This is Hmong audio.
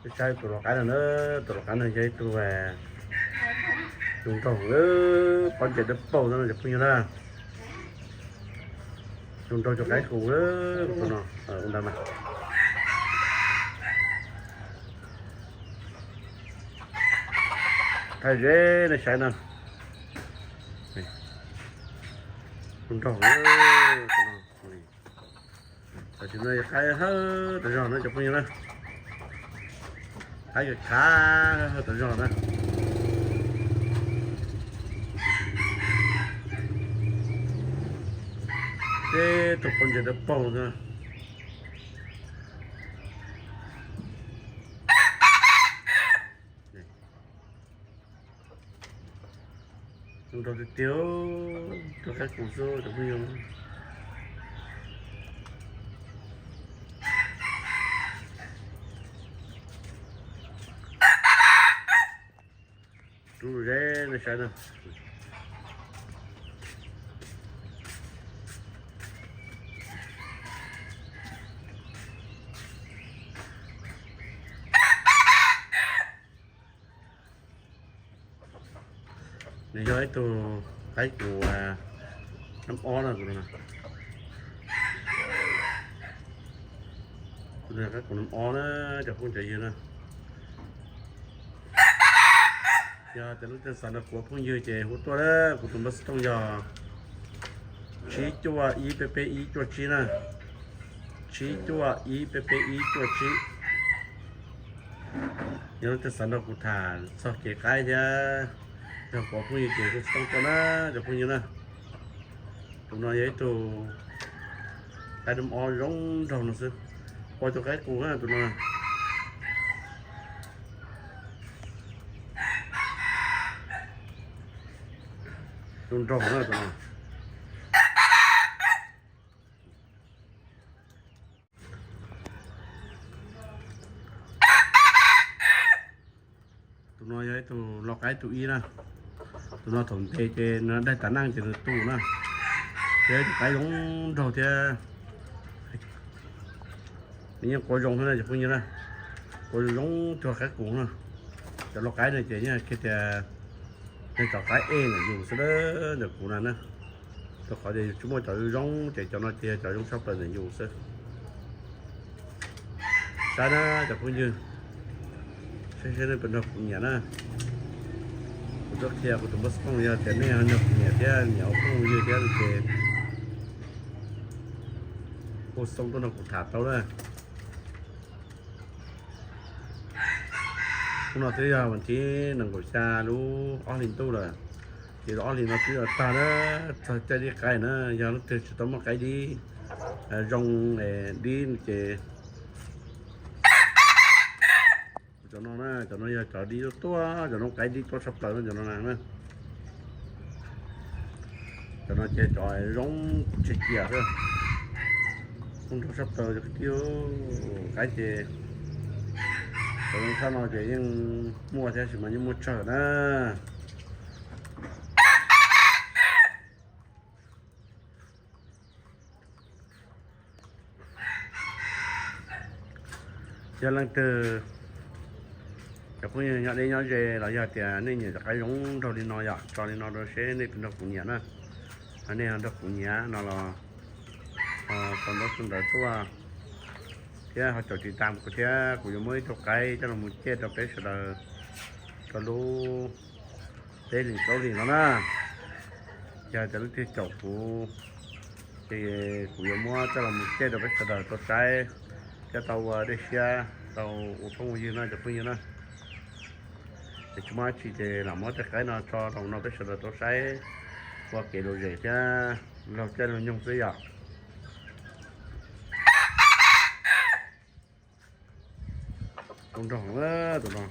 Saib tus lau qaib no na, tus lau qaib no yog ib tug zoo nraug, pob ntseg dawb paug no cov phooj ywg na. Zoo nraug cov qaib qus tus no, ua ntawd mas. Thaij ze nej saib na. Zoo nraug tus no. Tam sim no yog qaib hawb tas zog na cov phooj ywg na. Qaib khav hawb tas zog na. Tib tug pob ntseg dawb paug xwb. Zoo nraug tiag tiag, tus qaib qus xwb cov phooj ywg. Rub ze nej saib na. Nws yog ib tug qaib qus nab ob na, tus no. Tus no qaib qus nab ob na, cov phooj cov ywg na. Yog tias leej twg xav nrog kuv ua phooj ywg ces hu tuaj na, kuv tus npawb xov tooj yog tsib cuaj ib peb peb ib cuaj tsib na, tsib cuaj ib peb peb ib cuaj tsib. Yog leej twg xav nrog kuv tham txog kev qaib thiab nrog kuv ua phooj ywg ces hu xov tooj tuaj na cov phooj ywg na. Tus no yog ib tug qaib nab ob zoo nraug no xwb, ua tus qaib qus na tus no. Zoo nraug na tus no. Tus no yog ib tug lau qaib tus ib na. Tus no thaum ntes ces nws daig tas neej ces nws tu na. Ces tus qaib zoo nraug thiab. Nws yeej quav zoo thiab na cov phooj ywg na. Quav zoo zoo cuag qaib qus na. Cov lau qaib no ces yeej hais tias yog cov qaib ej ntawm yus xwb ntawm kuv na na. Rau qhov tias yus tsis muaj cov zoo zoo ces cov no ces yog cov zoo tshaj plaws ntawm yus xwb. Saib na cov phooj ywg, saib seb nej puas nrog kuv nyiam na. Kuv tuaj qhia kuv tus npawb xov tooj, yog tias nej nrog kuv nyiam thiab nyiam ua phooj ywg thiab no ces hu xov tooj tuaj nrog kuv tham tau na. Hnub no twb yog vas thib nees nkaum xya lub ob hlis ntuj lawm, ces lub ob hlis no twb yuav tag na, txog caij dib qaib na. Yog leej twg tsis tau muaj qaib dib zoo dib ces cov no na, cov no yog cov dib tuaj, cov no qaib dib tuaj tshaj plaws no cov no na. Cov no ces cov zoo kuv tseg cia xwb, zoo nraug tshaj plaws cov kwv tij. Qaib ces cov zoo tshaj no ces yeej muaj thiab sis mas yeej muaj tsawg na. Yog leej twg cov phooj ywg nyob deb nyob ze los yog tias nej nyiam cov qaib zoo nraug li no yom, tso li no rau seb nej puas nrog kuv nyiam na. Ho nej ho nrog kuv nyiam no los ho tso ntaub tso ntawv tuaj thiab ho caum tiv tam kuv thiab, kuv yuav muab ib tug qaib coj los mus coj rau peb sawv daws rau lub peb hlis plaub hlis no na. Yog tias leej twg caum kuv ces kuv yuav muab coj los mus coj rau peb sawv daws tau saib thiab tau ua dej siab, tau ua phooj ua ywg no cov phooj ywg na. Ces tsis muaj dab tsi ces lam muab tej qaib no tso rau no peb sawv daws tau saib ua kev lom zem thiab laug caij laug nyoog xwb yom. Zoo nraug na tus no.